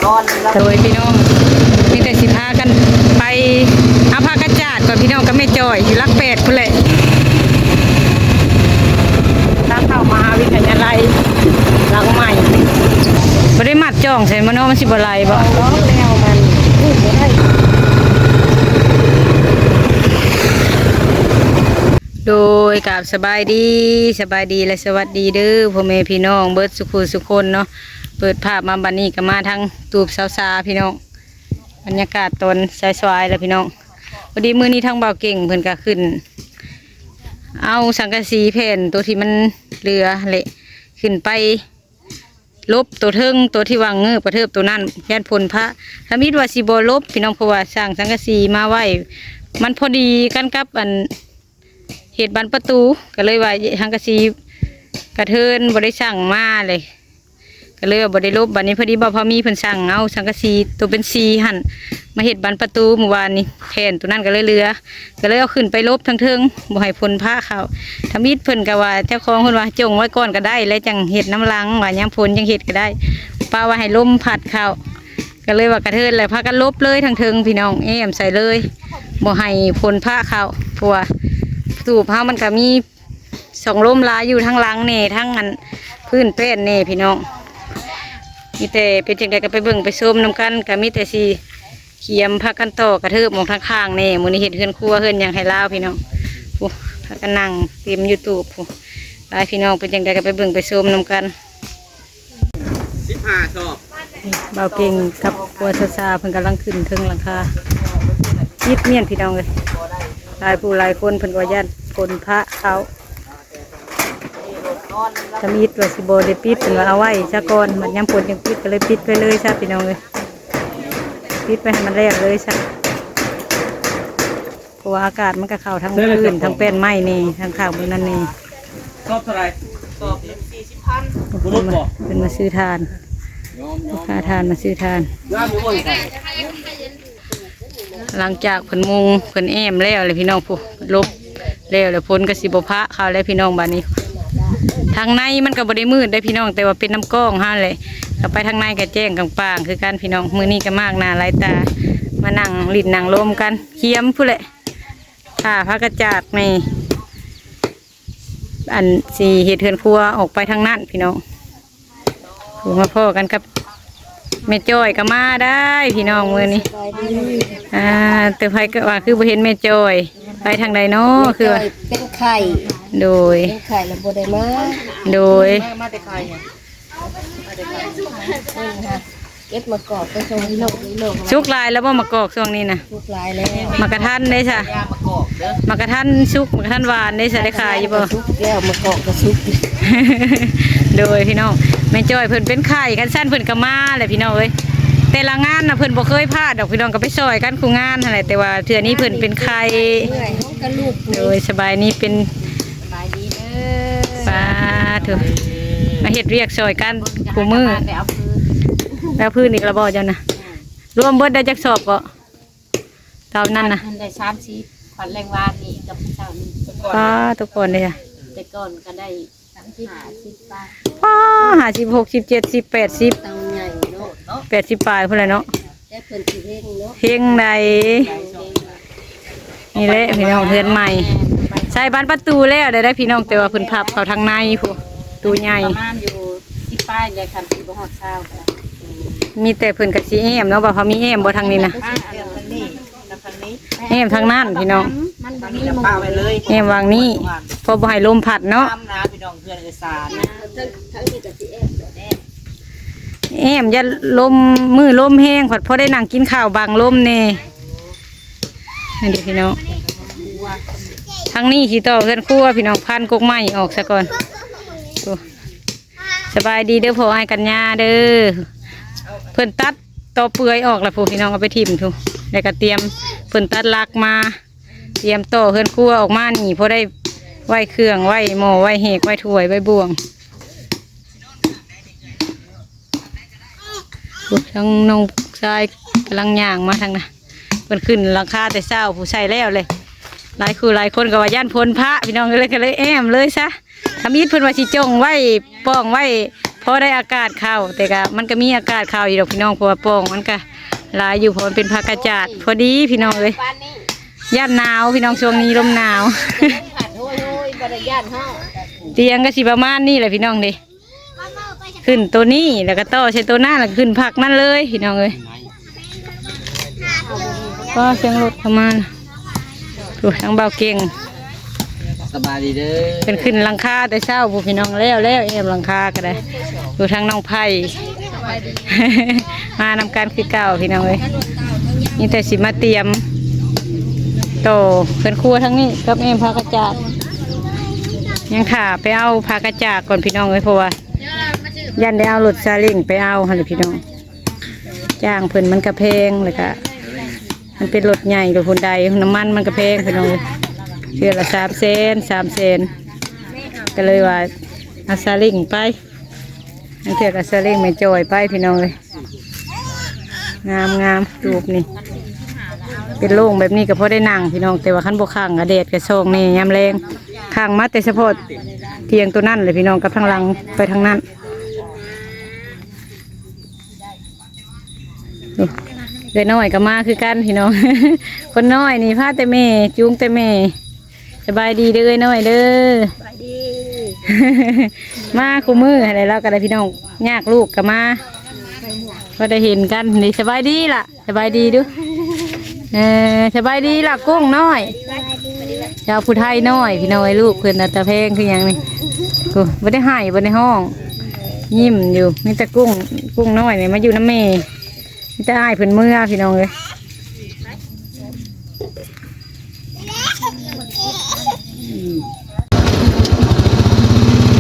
ໂດຍພີ່ນ້ອງ ມີແຕ່ຊິພາກັນໄປເອົາຜັກກະຈາດກ່ອນພີ່ນ້ອງ ກັບແມ່ຈ້ອຍ ຢູ່ຫຼັກແປດພຸ້ນແຫຼະ ທາງເຂົ້າມະຫາວິທະຍາໄລຫຼັງໃໝ່ ບໍ່ໄດ້ມັດຈ້ອງໃສ່ມາເນາະ ມັນຊິບໍ່ໄຫຼບໍ່? ແນວມັນ ໂດຍ ກາບສະບາຍດີ ສະບາຍດີ ແລະ ສະຫວັດດີເດີ ພໍ່ແມ່ພີ່ນ້ອງເບິດສຸຂູສຸຄົນເນາະ. ເປີດພາບມາບັດນີ້ກໍມາທາງຕູບຊາວຊາພີ່ນ້ອງ ບັນຍາກາດຕອນສາຍໆແລ້ວພີ່ນ້ອງ. ພໍດີມື້ນີ້ທາງບ່າວເກັ່ງເພິ່ນກໍຂຶ້ນເອົາສັງກະສີແຜ່ນໂຕທີ່ມັນເຫຼືອແຫຼະ ຂຶ້ນໄປຫຼົບໂຕເທິງ ໂຕທີ່ວ່າເງີບກະເທີບໂຕນັ້ນ ຢ້ານຝົນພະ. ທຳອິດວ່າຊິບໍ່ຫຼົບພີ່ນ້ອງ ເພາະວ່າສ້າງສັງກະສີມາໄວ້ ມັນພໍດີກັນກັບອັນ ເຮັດບານປະຕູ ກໍເລີຍວ່າສັງກະສີກະເທີນ ບໍ່ໄດ້ສັ່ງມາເລີຍ ກໍເລີຍວ່າບໍ່ໄດ້ຫຼົບ. ບັດນີ້ພໍດີບ່າວພາມີເພິ່ນສັ່ງເອົາສັງກະສີໂຕເປັນສີ່ຫັ້ນ ມາເຮັດບານປະຕູມື້ວານນີ້ ແຜ່ນໂຕນັ້ນກໍເລີຍເຫຼືອ ກໍເລີຍເອົາຂຶ້ນໄປຫຼົບທາງເທິງ ບໍ່ໃຫ້ຝົນພະເຂົ້າ. ທຳອິດເພິ່ນກໍວ່າ ເຈົ້າຂອງເພິ່ນວ່າຈົ່ງໄວ້ກ່ອນກໍໄດ້ ແລ້ວຈັ່ງເຮັດນຳຫຼັງ ວ່າຍາມຝົນຈັ່ງເຮັດກໍໄດ້ ປະໄວ້ໃຫ້ລົມພັດເຂົ້າ. ກໍເລີຍວ່າກະເທີນແຫຼະ ພາກັນຫຼົບເລີຍທາງເທິງພີ່ນ້ອງ ແອ້ມໃສ່ເລີຍ ບໍ່ໃຫ້ຝົນພະເຂົ້າ ເພາະວ່າຕູບເຮົາມັນກໍມີຊ່ອງລົມຫຼາຍຢູ່ ທາງຫຼັງແດ່ ທາງອັນພື້ນແປ້ນແດ່ພີ່ນ້ອງ. ມີແຕ່ເປັນຈັ່ງໃດກໍໄປເບິ່ງໄປຊົມນຳກັນ ກໍມີແຕ່ຊິກຽມພາກັນຕໍ່ກະເທີບອອກທາງຂ້າງແດ່. ມື້ນີ້ເຮັດເຮືອນຄົວເຮືອນຫຍັງໃຫ້ລາວພີ່ນ້ອງ ຜູ້ພາກັນນັ່ງເຕັມຢູ່ຕູບ ຜູ້ຫຼາຍພີ່ນ້ອງ. ເປັນຈັ່ງໃດກໍໄປເບິ່ງໄປຊົມນຳກັນ. ສິບຫ້າສອບ ບ່າວເກັ່ງກັບຜົວຊາຊາເພິ່ນກຳລັງຂຶ້ນເທິງຫຼັງຄາ ປິດມ້ຽນພີ່ນ້ອງເອີຍ. ຫຼາຍຜູ້ຫຼາຍຄົນເພິ່ນກໍຢ້ານຝົນພະເຂົ້າ ທຳອິດວ່າຊິບໍ່ໄດ້ປິດ ເພິ່ນວ່າເອົາໄວ້ຊະກ່ອນ ບັດຍາມຝົນຈັ່ງປິດ ກໍເລີຍປິດໄວ້ເລີຍຊະພີ່ນ້ອງເອີຍ ປິດໄວ້ໃຫ້ມັນແລ້ວເລີຍຊະ. ເພາະວ່າອາກາດມັນກໍເຂົ້າທາງພື້ນ ທາງແປ້ນໄມ້ນີ້ ທາງຂ້າງເບິ່ງນັ້ນນີ້. ຊອບເທົ່າໃດ? ຊອບໜຶ່ງສີ່ສິບພັນ. ບໍ່ຫຼຸດບໍ່? ເພິ່ນມາຊື້ຖ່ານ ລູກຄ້າຖ່ານມາຊື້ຖ່ານ. ງາມຢູ່ບໍ່ນີ້? ຫຼັງຈາກເພິ່ນມຸງ ເພິ່ນແອ້ມແລ້ວແຫຼະພີ່ນ້ອງ ຜູ້ຫຼົບແລ້ວແຫຼະ ຝົນກໍຊິບໍ່ພະເຂົ້າແລ້ວພີ່ນ້ອງ. ບາດນີ້ທາງໃນມັນກໍບໍ່ໄດ້ມືດເດ້ພີ່ນ້ອງ ແຕ່ວ່າເປັນນຳກ້ອງຫັ້ນແຫຼະ ເຂົ້າໄປທາງໃນກໍແຈ້ງກວ້າງໆຄືກັນພີ່ນ້ອງ. ມື້ນີ້ກໍມາກໜ້າຫຼາຍຕາ ມານັ່ງຫຼິ້ນນັ່ງລົມກັນ ຄຽມພຸ້ນແຫຼະ ຖ້າພາກະຈາດນີ້ ອັນ ຊິເຮັດເຮືອນຄົວອອກໄປທາງນັ້ນພີ່ນ້ອງ. ໂອ້ ມາພໍ້ກັນກັບແມ່ຈ້ອຍກໍມາໄດ້ພີ່ນ້ອງມື້ນີ້. ສະບາຍດີ. ອ່າ ແຕ່ໃຜກໍວ່າຄືບໍ່ເຫັນແມ່ຈ້ອຍ ໄປທາງໃດເນາະ? ແມ່ຈ້ອຍຄືວ່າເປັນໄຂ້. ໂດຍ ເປັນໄຂ້ແລ້ວບໍ່ໄດ້ມາ. ໂດຍ ມາ ມາແຕ່ໄຄ. ເກັບໝາກກອກໄປສົ່ງໃຫ້ລູກ ໃຫ້ລູກ. ສຸກຫຼາຍແລ້ວບໍ່ໝາກກອກຊ່ວງນີ້ນະ? ສຸກຫຼາຍແລ້ວ. ໝາກກະທັນເດ້ຊະ? ໝາກກະທັນສຸກ ໝາກກະທັນຫວານເດ້ຊະ ໄດ້ຂາຍຢູ່ບໍ່? ສຸກແລ້ວ ໝາກກອກກໍສຸກ. ໂດຍພີ່ນ້ອງ ແມ່ຈ້ອຍເພິ່ນເປັນໄຂ້ ຄັນຊັ້ນເພິ່ນກໍມາແຫຼະພີ່ນ້ອງເອີຍ. ແຕ່ລະງານນະເພິ່ນບໍ່ເຄີຍພາດດອກພີ່ນ້ອງ ກໍໄປຊ່ອຍກັນຄູ່ງານຫັ້ນແຫຼະ ແຕ່ວ່າເທື່ອນີ້ເພິ່ນເປັນໄຂ້. ເມື່ອຍ ເຮົາກໍລູກ. ໂດຍ ສະບາຍນີ້ເປັນ ສະບາຍດີເດີ. ສາທຸ ມາເຮັດວຽກຊ່ອຍກັນຄູ່ມື້. ໄປເອົາຟືນອີກແລ້ວບໍ່ເຈົ້ານະ? ລວມເບິດໄດ້ຈັກສອບເກາະ? ຕອນນັ້ນນະ ໄດ້ສາມສິບ ຂວັນແລງວານນີ້ກັບມື້ເຊົ້ານີ້. ປ້າ ແຕ່ກ່ອນເດ້ ແຕ່ກ່ອນກໍໄດ້ຫ້າສິບປາຍ. ປ້າ ຫ້າສິບ ຫົກສິບ ເຈັດສິບ ແປດສິບ ເຕົາໃຫຍ່ເນາະ ແປດສິບປາຍພຸ້ນແຫຼະເນາະ. ແຕ່ເພິ່ນຊິເຮັງເນາະ ເຮັງໃດ. ນີ້ແຫຼະພີ່ນ້ອງ ເຮືອນໃໝ່ ໃສ່ບານປະຕູແລ້ວໄດ້ ໄດ້ພີ່ນ້ອງ ແຕ່ວ່າເພິ່ນພັບເຂົ້າທາງໃນພຸ້ນ ຕູໃຫຍ່ ປະມານຢູ່ສິບປາຍ ໄດ້ຄັນຊິບໍ່ຮອດຊາວກໍໄດ້. ມີແຕ່ເພິ່ນກໍຊິແອ້ມເນາະ ວ່າເຂົາມີແອ້ມບໍ່ທາງນີ້ນະ? ແອ້ມທາງນັ້ນພີ່ນ້ອງ ມັນບໍ່ມີໝ່ອງ ແອ້ມຫວ່າງນີ້ ເພາະບໍ່ໃຫ້ລົມພັດເນາະ. ແອ້ມຢ້ານລົມ ມື້ລົມແຮງ ພັດພໍໄດ້ນັ່ງກິນເຂົ້າບັງລົມແດ່. ນີ້ເດ້ພີ່ນ້ອງ ທາງນີ້ຊິຕໍ່ເຮືອນຄົວພີ່ນ້ອງ ພັນກົກໄມ້ອອກສາກ່ອນ. ໂອ້ ສະບາຍດີເດີພໍ່ອ້າຍກັນຍາເດີ. ເພິ່ນຕັດຕໍເປືອຍອອກລະພຸ້ນພີ່ນ້ອງ ເອົາໄປຖິ້ມພຸ້ນ ແລ້ວກໍຕຽມ ເພິ່ນຕັດຫຼັກມາ ຕຽມຕໍ່ເຮືອນຄົວອອກມານີ້ ພໍໄດ້ໄວ້ເຄື່ອງ ໄວ້ໝໍ້ ໄວ້ແຫກ ໄວ້ຖ້ວຍ ໄວ້ບ່ວງ. ໂອ້ ທາງນ້ອງຊາຍກຳລັງຍ່າງມາທາງນະ ເພິ່ນຂຶ້ນຫຼັງຄາແຕ່ເຊົ້າ ຜູ້ໃສ່ແລ້ວເລີຍ. ຫຼາຍຄູ່ຫຼາຍຄົນກໍວ່າຢ້ານຝົນພະ ພີ່ນ້ອງເອີຍ ກໍເລີຍແອ້ມເລີຍຊະ. ທຳອິດເພິ່ນວ່າຊິຈົ່ງໄວ້ ປ້ອງໄວ້ ພໍໄດ້ອາກາດເຂົ້າ ແຕ່ກະມັນກະມີອາກາດເຂົ້າຢູ່ດອກພີ່ນ້ອງ ເພາະວ່າປ່ອງມັນກະຫຼາຍຢູ່ ເພາະມັນເປັນຜັກກະຈາດ. ພໍດີພີ່ນ້ອງເອີຍ ຢ້ານໜາວພີ່ນ້ອງ ຊ່ວງນີ້ລົມໜາວ ຕຽງກະຊິປະມານນີ້ແຫຼະພີ່ນ້ອງເດ້. ຂຶ້ນໂຕນີ້ ແລ້ວກະຕໍ່ໃສ່ໂຕນັ້ນ ແລ້ວກະຂຶ້ນພັກນັ້ນເລີຍພີ່ນ້ອງເອີຍ. ກໍສຽງລົດເຂົ້າມາ ໂອ້ ທາງບ່າວເກັ່ງ ສະບາຍດີເດີ ເພິ່ນຂຶ້ນຫຼັງຄາແຕ່ເຊົ້າພຸ້ນພີ່ນ້ອງ. ແລ້ວ ແລ້ວ ແອ້ມຫຼັງຄາກະໄດ້ ໂອ້ ທາງນ້ອງໄພ ມານຳກັນຄືເກົ່າພີ່ນ້ອງເອີຍ. ມີແຕ່ຊິມາຕຽມຕໍ່ເຮືອນຄົວທາງນີ້ກັບແອ້ມຜາກະຈາດ. ຍັງຖ້າໄປເອົາຜາກະຈາດກ່ອນພີ່ນ້ອງເອີຍ ເພາະວ່າຢ້ານໄດ້ເອົາລົດຊາເລັ້ງໄປເອົາຫັ້ນແຫຼະພີ່ນ້ອງ. ຈ້າງເພິ່ນມັນກະແພງ ແລ້ວກະມັນເປັນລົດໃຫຍ່ ລົດຮຸນໄດ ນ້ຳມັນມັນກະແພງພີ່ນ້ອງເອີຍ ເທື່ອລະສາມແສນ ສາມແສນ ກະເລີຍວ່າເອົາຊາເລັ້ງໄປ. ລາງເທື່ອກະຊາເລັ້ງແມ່ຈ່ອຍໄປພີ່ນ້ອງເອີຍ. ງາມໆ ຕູບນີ້ ເປັນໂລ່ງແບບນີ້ກະພໍໄດ້ນັ່ງພີ່ນ້ອງ ແຕ່ວ່າຄັນບໍ່ຄັງກະແດດກະສ່ອງແດ່ຍາມແລງ. ຄັງມາແຕ່ສະເພາະຕຽງໂຕນັ້ນແຫຼະພີ່ນ້ອງ ກັບທາງຫຼັງໄປທາງນັ້ນ. ເອື້ອຍນ້ອຍກະມາຄືກັນພີ່ນ້ອງ ຄົນນ້ອຍນີ້ພາແຕ່ແມ່ ຈູງແຕ່ແມ່. ສະບາຍດີເດີເອື້ອຍນ້ອຍເດີ ສະບາຍດີ. ມາຄູ່ມື້ຫັ້ນແຫຼະ ລາວກະໄດ້ພີ່ນ້ອງ ຍາກລູກກະມາ ພໍໄດ້ເຫັນກັນ. ນີ້ສະບາຍດີລະ ສະບາຍດີດູ ເອີ ສະບາຍດີລະກຸ້ງນ້ອຍ ເຈົ້າຜູ້ໄທນ້ອຍພີ່ນ້ອງເອີຍ. ລູກເພິ່ນໜ້າຕາແພງຄືຫຍັງນີ້ ໂອ້ ບໍ່ໄດ້ໄຫ້ບໍ່ໄດ້ຮ້ອງ ຍິ້ມຢູ່. ມີແຕ່ກຸ້ງ ກຸ້ງນ້ອຍນີ້ມາຢູ່ນຳແມ່ ມີແຕ່ອ້າຍເພິ່ນເມືອພີ່ນ້ອງເອີຍ.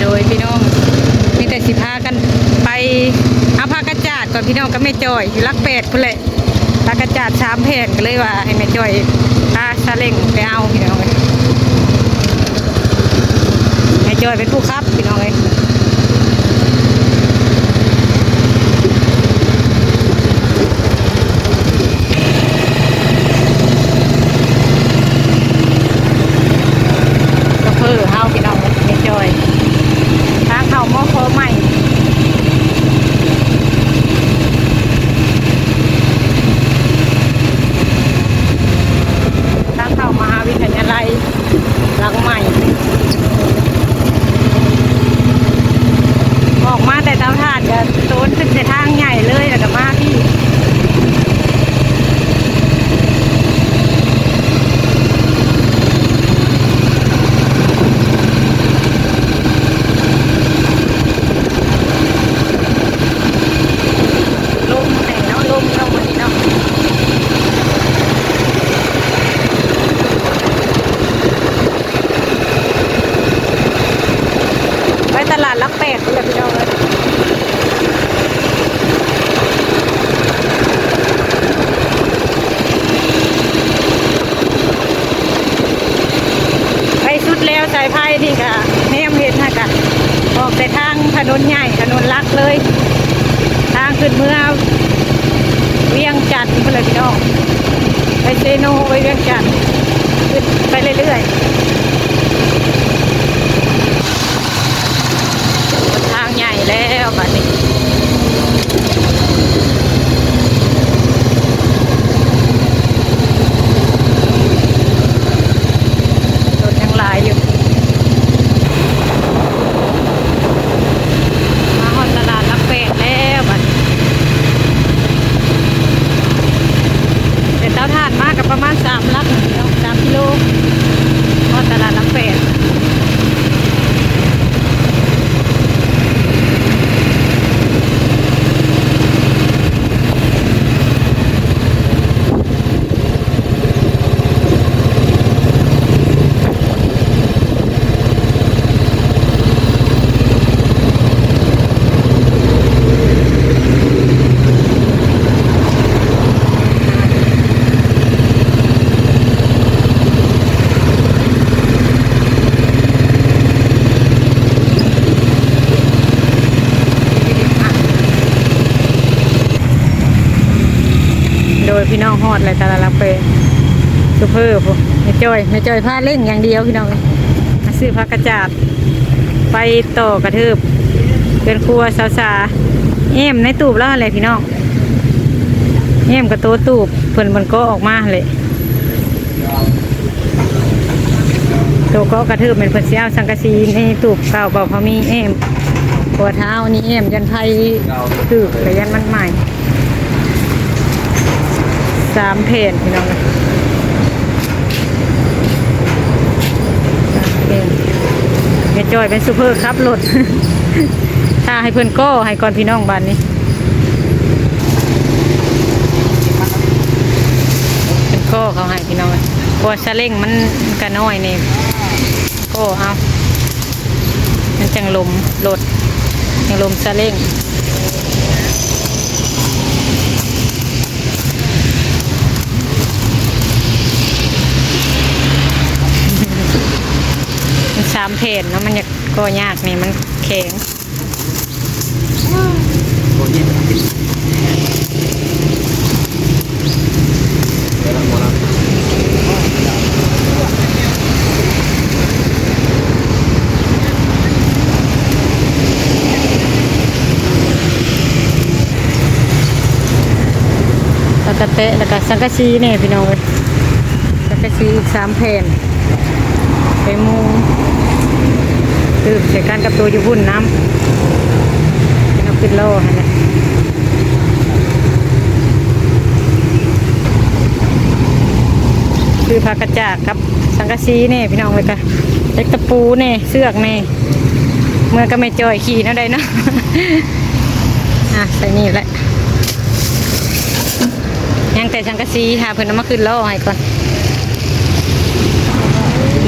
ໂດຍພີ່ນ້ອງ ມີແຕ່ຊິພາກັນໄປເອົາຜາກະຈາດກ່ອນພີ່ນ້ອງ ກັບແມ່ຈ້ອຍ ຢູ່ຫຼັກແປດພຸ້ນແຫຼະ. ຜາກະຈາດສາມແຜ່ນ ກະເລີຍວ່າໃຫ້ແມ່ຈ້ອຍພາຊາເລັ້ງໄປເອົາພີ່ນ້ອງເອີຍ. ແມ່ຈ້ອຍເປັນຜູ້ຂັບພີ່ນ້ອງເອີຍ. ໂຊເຟີເຮົາພີ່ນ້ອງເອີຍ ແມ່ຈ້ອຍ ທາງເຂົ້າ ມຂ ໃໝ່ ທາງເຂົ້າມະຫາວິທະຍາໄລ ຫຼັງໃໝ່ ອອກມາແຕ່ເຕົາຖ່ານກະໂຕນຂຶ້ນແຕ່ທາງໃຫຍ່ເລີຍ ແລ້ວກະມາພີ້. ລົມແດ່ເນາະ ລົມເນາະ ມື້ນີ້ເນາະ. ໄປຕະຫຼາດຫຼັກແປດພຸ້ນລະພີ່ນ້ອງເອີຍ. ໃກ້ສຸດແລ້ວ ສາຍໄຟນີ້ກະແນມເຫັນຫັ້ນກະ ອອກແຕ່ທາງຖະໜົນໃຫຍ່ ຖະໜົນຫຼັກເລີຍ ທາງຂຶ້ນເມືອວຽງຈັນພຸ້ນແຫຼະພີ່ນ້ອງ ໄປເຊໂນ ໄປວຽງຈັນ ຂຶ້ນໄປເລື້ອຍໆ. ທາງໃຫຍ່ແລ້ວບາດນີ້ ລົດຍັງຫຼາຍຢູ່. ມາຮອດຕະຫຼາດຫຼັກແປດແລ້ວບາດນີ້ ແຕ່ເຕົາຖ່ານມາກະປະມານສາມຫຼັກເນາະ ສາມກິໂລ ຮອດຕະຫຼາດຫຼັກແປດ. ໂດຍ ພີ່ນ້ອງ ຮອດແລ້ວຕະຫຼາດຫຼັກແປດ ໂຊເຟີພຸ້ນ ແມ່ຈ້ອຍ ແມ່ຈ້ອຍພາເລັ່ງຢ່າງດຽວພີ່ນ້ອງເອີຍ. ມາຊື້ຜັກກະຈາດ ໄປຕໍ່ກະເທີບ ເຮືອນຄົວສາວສາ ແອ້ມໃນຕູບລາວຫັ້ນແຫຼະພີ່ນ້ອງ ແອ້ມກະໂຕຕູບເພິ່ນ ມັນກໍອອກມາຫັ້ນແຫຼະ ໂຕເກາະກະເທີບແມ່ນເພິ່ນຊິເອົາສັງກະສີໃນຕູບເກົ່າ ເບົາເຂົາມີແອ້ມ ເພາະວ່າຖ້າເອົາອັນນີ້ແອ້ມຢ້ານໄຟຖືກ ແລະຢ້ານມັນໄໝ້. ສາມແຜ່ນພີ່ນ້ອງເອີຍ ສາມແຜ່ນ ແມ່ຈ້ອຍເປັນໂຊເຟີຂັບລົດ ຖ້າໃຫ້ເພິ່ນກໍໃຫ້ກ່ອນພີ່ນ້ອງ ບາດນີ້ ເພິ່ນກໍເຂົາໃຫ້ພີ່ນ້ອງເອີຍ ເພາະວ່າສາເລັງມັນ ມັນກະນ້ອຍແດ່ ກໍເອົາ ມັນຈັ່ງລົມລົດ ຍັງລົມສາເລັງ ມັນສາມແຜ່ນເນາະ ມັນຢາກກໍຍາກແດ່ ມັນແຂງ. ແລ້ວກະແຕະ ແລ້ວກະສັງກະສີແດ່ພີ່ນ້ອງເອີຍ ສັງກະສີອີກສາມແຜ່ນ ໄປມຸງ ຕື່ມໃສ່ກັນກັບໂຕຢູ່ພຸ້ນນຳ ເອົາຂຶ້ນລໍ້ຫັ້ນແຫຼະ ຄືຜ້າກະຈາກກັບສັງກະສີແດ່ພີ່ນ້ອງ ແລ້ວກະເຫຼັກຕະປູແດ່ ເຊືອກແດ່ ເມືອກັບແມ່ຈ້ອຍຂີ່ແນວໃດເນາະ ອ່ະ ໃສ່ນີ້ແຫຼະ ຍັງແຕ່ສັງກະສີ ຫາເພິ່ນເອົາມາຂຶ້ນລໍ້ໃຫ້ກ່ອນ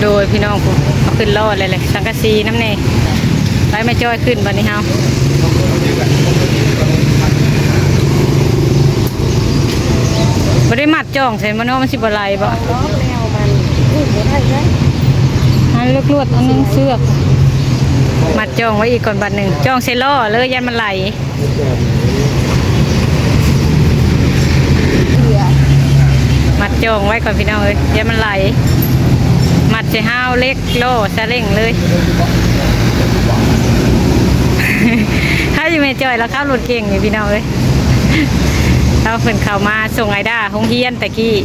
ໂດຍພີ່ນ້ອງ ເອົາຂຶ້ນລໍ້ແລ້ວແຫຼະ ສັງກະສີນຳແດ່ ໄປແມ່ຈ້ອຍຂຶ້ນບາດນີ້ເຮົາ ບໍ່ໄດ້ມັດຈ້ອງໃສ່ມັນເນາະ ມັນຊິບໍ່ໄຫຼບໍ່ ອັນລວດໆ ອັນໜຶ່ງເຊືອກ ມັດຈ້ອງໄວ້ອີກກ່ອນບາດໜຶ່ງ ຈ້ອງໃສ່ລໍ້ເລີຍ ຢ້ານມັນໄຫຼ. ມັດຈ່ອງໄວ້ກ່ອນພີ່ນ້ອງເອີຍ ຢ່າມັນໄຫຼ ມັດໃສ່ຮາວເຫຼັກລໍ້ສາເລັງເລີຍ ຖ້າຢູ່ແມ່ຈ້ອຍລາວຂັບລົດເກັ່ງນີ້ພີ່ນ້ອງເອີຍ ລາວເພິ່ນເຂົ້າມາສົ່ງໄອດ້າໂຮງຮຽນແຕ່ກີ້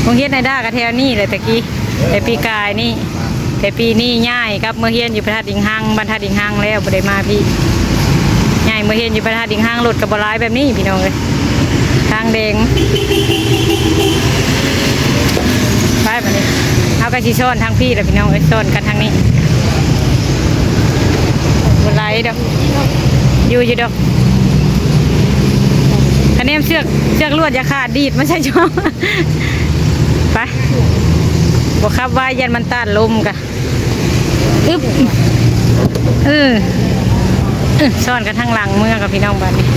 ໂຮງຮຽນໄອດ້າກະແຖວນີ້ແຫຼະແຕ່ກີ້ ແຕ່ປີກາຍນີ້ ແຕ່ປີນີ້ຍ້າຍກັບເມືອຮຽນຢູ່ພະທາດອີງຮັງ ບ້ານທາດອີງຮັງແລ້ວ ບໍ່ໄດ້ມາພີ້ ຍ້າຍເມືອຮຽນຢູ່ພະທາດອີງຮັງ ລົດກະບໍ່ຫຼາຍແບບນີ້ພີ່ນ້ອງເອີຍ ທາງແດງ ໄປບາດນີ້ ເຮົາກະຊິຊ້ອນທາງພີ້ລະພີ່ນ້ອງເອີຍ ຊ້ອນກັນທາງນີ້ ບໍ່ຫຼາຍດອກ ຢູ່ຢູ່ດອກ ຄະແນນເຊືອກ ເຊືອກລວດຢ່າຂາດ ດີດມາໃສ່ຈ້ອງ ໄປ ບໍ່ຂັບໄວ ຢ້ານມັນຕ້ານລົມກະ ອຶບ ເອີ ເອີ ຊ້ອນກັນທາງຫຼັງເມືອກັບພີ່ນ້ອງບາດນີ້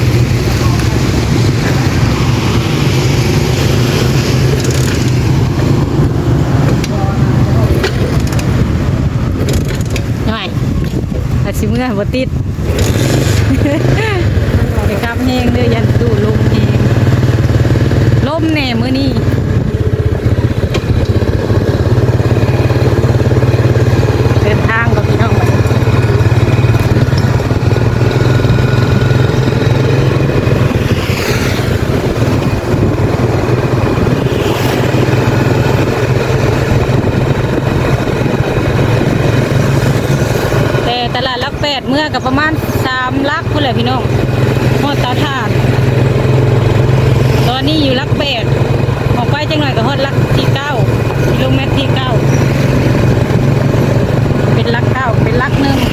ນ້ອຍ ອາດຊິເມືອບໍ່ຕິດ ໄປຂັບແຮງເດີ ຢ້ານຕູ້ລົມແຮງ ລົມແດ່ມື້ນີ້ ເດີນທາງກັບພີ່ນ້ອງ ແຕ່ຕະຫຼາດຫຼັກແປດເມືອກະປະມານສາມຫຼັກພຸ້ນແຫຼະພີ່ນ້ອງ ຮອດເຕົາຖ່ານ ຕອນນີ້ຢູ່ຫຼັກແປດ ອອກໄປຈັກໜ້ອຍກະຮອດຫຼັກທີເກົ້າ ກິໂລແມັດທີເກົ້າ ເປັນຫຼັກເກົ້າ ເປັນຫຼັກໜຶ່ງ. ເ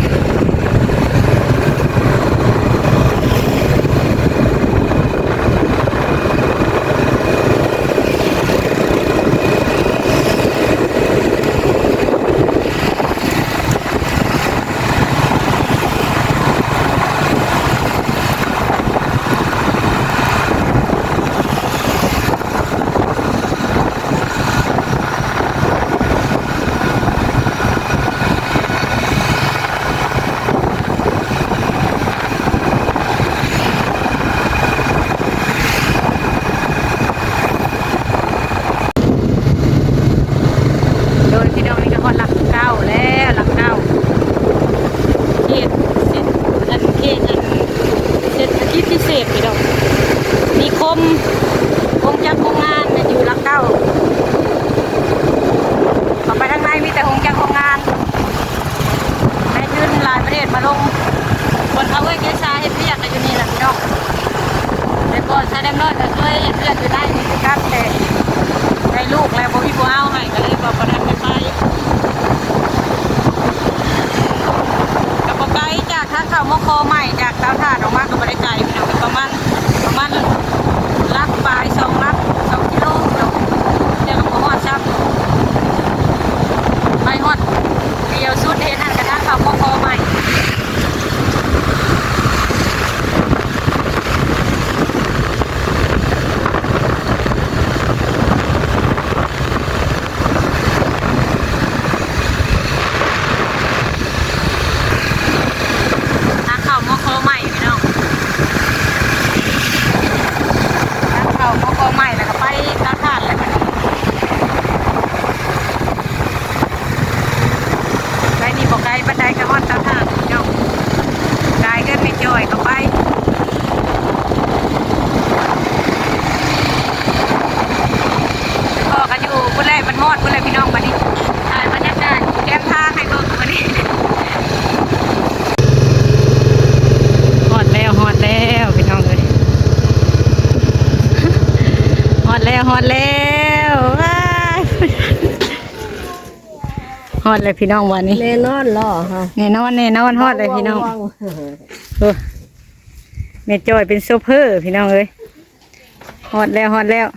ນິຄົມໂຮງຈັກໂຮງງານແມ່ນຢູ່ຫຼັກເກົ້າ. ເຂົ້າໄປທາງໃນມີແຕ່ໂຮງຈັກໂຮງງານ ນາຍທຶນຫຼາຍປະເທດມາລົງ. ບ່ອນເຂົາເອີ້ນເກສາເຮັດວຽກກໍຢູ່ນີ້ແຫຼະພີ່ນ້ອງ. ແຕ່ກ່ອນຊາວແດງນ້ອຍກໍເຄີຍເຮັດວຽກຢູ່ໃນນີ້ຄືກັນ ແຕ່ໄດ້ລູກແລ້ວບໍ່ມີຜູ້ເອົາໃຫ້ ກໍເລີຍວ່າບໍ່ໄດ້ໄປ. ກໍບໍ່ໄກຈາກທາງເຂົ້າມໍຄໍໃໝ່ ຈາກເຕົາຖ່ານອອກມາກໍບໍ່ໄດ້ໄກພີ່ນ້ອງ ກໍປະມານ ປະມານຫຼັກປາຍ ສອງຫຼັກ ສອງກິໂລພີ່ນ້ອງ. ແຕ່ກໍບໍ່ຮອດຊ້ຳ ໄປຮອດ ດຽວສຸດເຫັນຫັ້ນກະທາງເຂົ້າມໍຄໍໃໝ່. ທາງເຂົ້າມໍຄໍໃໝ່ພີ່ນ້ອງ ທາງເຂົ້າມໍຄໍໃໝ່ ແລ້ວກໍໄປຕາດທາດແລ້ວບັດນີ້. ໄປນີ້ບໍ່ໄກປານໃດກໍຮອດເຕົາຖ່ານພີ່ນ້ອງ. ກາຍເຮືອນແມ່ຈ້ອຍເຂົ້າໄປ ພໍກັນຢູ່ພຸ້ນແຫຼະ ມັນຮອດພຸ້ນແຫຼະພີ່ນ້ອງ. ບັດນີ້ຖ່າຍບັນຍາກາດແຄມທາງໃຫ້ເບິ່ງບັດນີ້. ຮອດແລ້ວ ຮອດແລ້ວພີ່ນ້ອງເອີຍ ຮອດແລ້ວ ຮອດແລ້ວ ວ້າຍ. ຮອດແລ້ວພີ່ນ້ອງ ບາດນີ້ ແນ່ນອນເນາະ ແນ່ນອນ ແນ່ນອນ ຮອດແລ້ວພີ່ນ້ອງ. ໂອ້ ແມ່ຈ້ອຍເປັນໂຊເຟີພີ່ນ້ອງເອີຍ. ຮອດແລ້ວ ຮອດແລ້ວ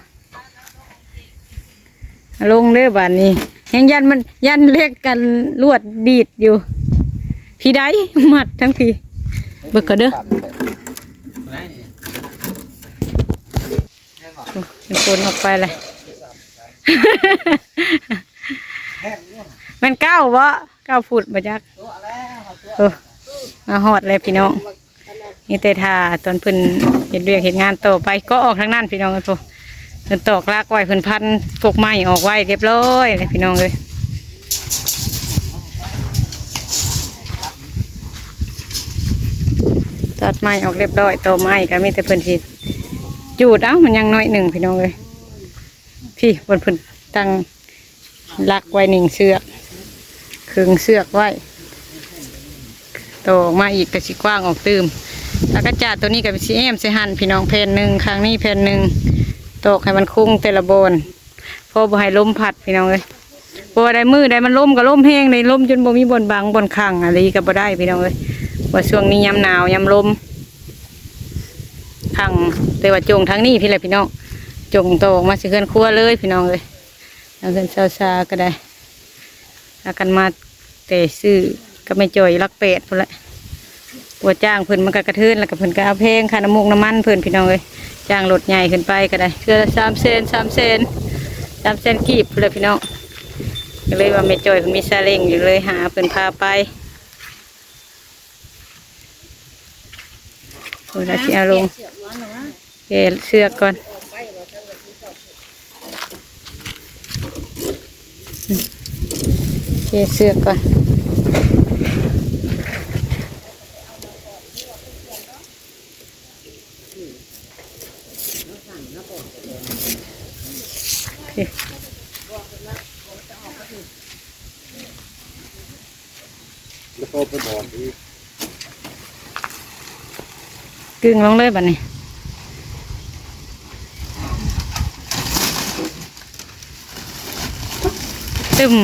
ລົງເດີບາດນີ້. ແຮງຢ້ານມັນ ຢ້ານເຫຼັກກັນລວດດີດຢູ່ ພີໃດມັດທັງພີ. ເບິ່ງກ່ອນເດີ ໂອ້ ເປັນຄົນອອກໄປແລ້ວ ແມ່ນເກົ້າບໍ່? ເກົ້າຟຸດບໍ່ຈັກ. ໂອ້ ມາຮອດແລ້ວພີ່ນ້ອງ. ມີແຕ່ຖ້າຕອນເພິ່ນເຮັດວຽກເຮັດງານຕໍ່ໄປ ກໍອອກທາງນັ້ນພີ່ນ້ອງເອີຍ. ໂອ້ ເພິ່ນຕອກຫຼັກໄວ້ ເພິ່ນພັນກົກໄມ້ອອກໄວ້ຮຽບຮ້ອຍແລ້ວພີ່ນ້ອງເອີຍ. ຕັດໄມ້ອອກຮຽບຮ້ອຍ ຕໍໄມ້ກໍມີແຕ່ເພິ່ນຊິຈູດເອົາ ມັນຍັງໜ້ອຍໜຶ່ງພີ່ນ້ອງເອີຍ. ພີ້ ບ່ອນເພິ່ນຕັ້ງຫຼັກໄວ້ໜຶ່ງເຊືອກ ຄຶງເຊືອກໄວ້ ຕໍ່ອອກມາອີກກໍຊິກວ້າງອອກຕື່ມ. ແລ້ວກໍຈາກໂຕນີ້ກໍຊິແອ້ມໃສ່ຫັ້ນພີ່ນ້ອງ ແຜ່ນໜຶ່ງ ຂ້າງນີ້ແຜ່ນໜຶ່ງ ຕອກໃຫ້ມັນຄົງແຕ່ລະບ່ອນ ພໍບໍ່ໃຫ້ລົມພັດພີ່ນ້ອງເອີຍ. ເພາະວ່າໄດ້ມື້ໃດມັນລົມກໍລົມແຮງເດ້ ລົມຈົນບໍ່ມີບ່ອນບັງບ່ອນຂັງອີ່ຫຼີກໍບໍ່ໄດ້ພີ່ນ້ອງເອີຍ. ວ່າຊ່ວງນີ້ຍາມໜາວຍາມລົມຂັງ ແຕ່ວ່າຈົ່ງທາງນີ້ພີ້ແຫຼະພີ່ນ້ອງ ຈົ່ງຕໍ່ອອກມາໃສ່ເຮືອນຄົວເລີຍພີ່ນ້ອງເອີຍ. ທາງເຮືອນຊາວຊາກໍໄດ້ ພາກັນມາແຕ່ຊື້ກັບແມ່ຈ້ອຍຫຼັກແປດພຸ້ນແຫຼະ. ຜົວຈ້າງເພິ່ນມັນກໍກະເທີນ ແລ້ວກໍເພິ່ນກໍເອົາແພງຄ່ານ້ຳມູກນ້ຳມັນເພິ່ນພີ່ນ້ອງເອີຍ. ຈ້າງລົດໃຫຍ່ຂຶ້ນໄປກໍໄດ້ ເທື່ອລະສາມແສນ ສາມແສນ ສາມແສນກີບພຸ້ນແຫຼະພີ່ນ້ອງ. ກໍເລີຍວ່າແມ່ຈ້ອຍເພິ່ນມີຊາເລັ້ງຢູ່ ເລີຍຫາເພິ່ນພາໄປ. ໂອ້ຍ ລະຊິເອົາລົງ ແກ່ເຊືອກກ່ອນ ແກ່ເຊືອກກ່ອນ. ດຶງລົງເລີຍບາດນີ້ ຕຶ້ມ.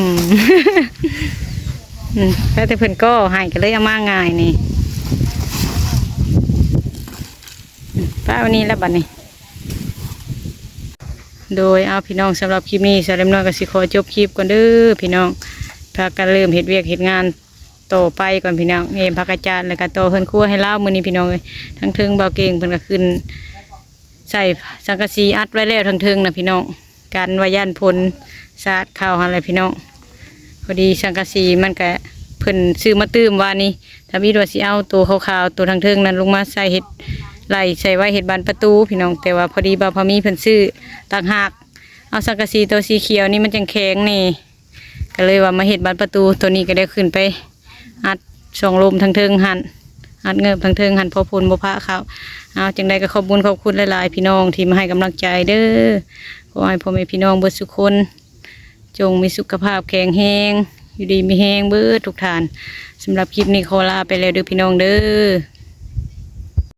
ອືມ ແລ້ວແຕ່ເພິ່ນກໍ່ໃຫ້ ກໍເລີຍເອົາມາງ່າຍນີ້. ອືມ ປະເອົານີ້ລະບາດນີ້. ໂດຍ ເອົາ ພີ່ນ້ອງ ສຳລັບຄລິບນີ້ ສາວເລັບນ້ອຍກໍຊິຂໍຈົບຄລິບກ່ອນເດີພີ່ນ້ອງ. ພາກັນເລີ່ມເຮັດວຽກເຮັດງານຕໍ່ໄປກ່ອນພີ່ນ້ອງ. ແອ້ມຜັກກະຈາດ ແລ້ວກໍຕໍ່ເຮືອນຄົວໃຫ້ລາວມື້ນີ້ພີ່ນ້ອງເອີຍ. ທາງເທິງບ່າວເກັ່ງເພິ່ນກໍຂຶ້ນໃສ່ສັງກະສີອັດໄວ້ແລ້ວທາງເທິງນະພີ່ນ້ອງ. ກັນວ່າຢ້ານຝົນສາດເຂົ້າຫັ້ນແຫຼະພີ່ນ້ອງ. ພໍດີສັງກະສີມັນກະ ເພິ່ນຊື້ມາຕື່ມວານນີ້ ທຳອິດວ່າຊິເອົາໂຕຂາວໆ ໂຕທາງເທິງນັ້ນລົງມາໃສ່ເຮັດໄລ່ໃສ່ໄວ້ເຮັດບານປະຕູພີ່ນ້ອງ. ແຕ່ວ່າພໍດີບ່າວພາມີເພິ່ນຊື້ຕ່າງຫາກ ເອົາສັງກະສີໂຕສີຂຽວນີ້ມັນຈັ່ງແຂງແດ່ ກໍເລີຍວ່າມາເຮັດບານປະຕູ. ໂຕນີ້ກໍໄດ້ຂຶ້ນໄປອັດຊ່ອງລົມທາງເທິງຫັ້ນ ອັດເງີບທາງເທິງຫັ້ນ ພໍຝົນບໍ່ພະເຂົ້າ. ເອົາ ຈັ່ງໃດກໍຂອບບຸນຂອບຄຸນຫຼາຍໆ ພີ່ນ້ອງທີ່ມາໃຫ້ກຳລັງໃຈເດີ. ຂໍໃຫ້ພໍ່ແມ່ພີ່ນ້ອງເບິດສູ່ຄົນ ຈົ່ງມີສຸຂະພາບແຂງແຮງ ຢູ່ດີມີແຮງເບິດທຸກທ່ານ. ສຳລັບຄລິບນີ້ຂໍລາໄປແລ້ວເດີພີ່ນ້ອງເດີ.